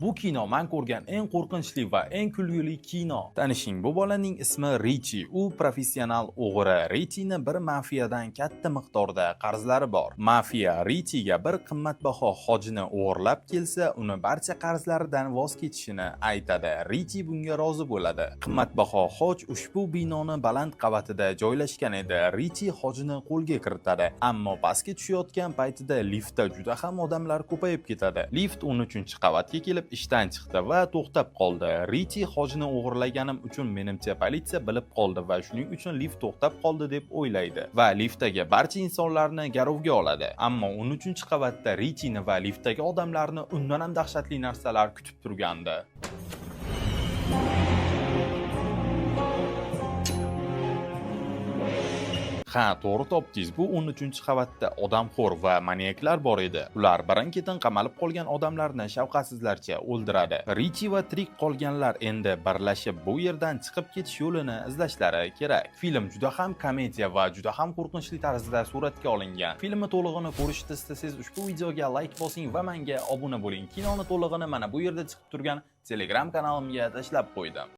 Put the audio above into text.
Bu kino men ko'rgan eng qo'rqinchli va eng kulgili kino. Tanishing, bu bolaning ismi Richi. U professional o'g'ri. Richini bir mafiyadan katta miqdorda qarzlari bor. Mafiya Richiga bir qimmatbaho xojni o'g'irlab kelsa, uni barcha qarzlaridan voz kechishini aytadi. Richi bunga rozi bo'ladi. Qimmatbaho xoj ushbu binoni baland qavatida joylashgan edi. Richi xojni qo'lga kiritadi, ammo pastga tushayotgan paytida liftda juda ham odamlar ko'payib ketadi. Lift 13-qavatga kelib ishdan chiqdi va to'xtab qoldi. Richi xojni o'g'irlaganim uchun menimcha politsiya bilib qoldi va shuning uchun lift to'xtab qoldi deb o'ylaydi va liftdagi barcha insonlarni garovga oladi. Ammo 13-qavatda Richini va liftdagi odamlarni undan ham dahshatli narsalar kutib turgandi. Ha, to'g'ri topdingiz. Bu 13-qavatda odamxo'r va manyaklar bor edi. Ular birin-ketin qamalib qolgan odamlarni shafqatsizlarcha o'ldiradi. Richi va tirik qolganlar endi birlashib bu yerdan chiqib ketish yo'lini izlashlari kerak. Film juda ham komediya va juda ham qo'rqinchli tarzda suratga olingan. Filmni to'lig'ini ko'rishni istasangiz, ushbu videoga like bosing va menga obuna bo'ling. Kinoni to'lig'ini mana bu yerda chiqib turgan Telegram kanalimga tashlab qo'ydim.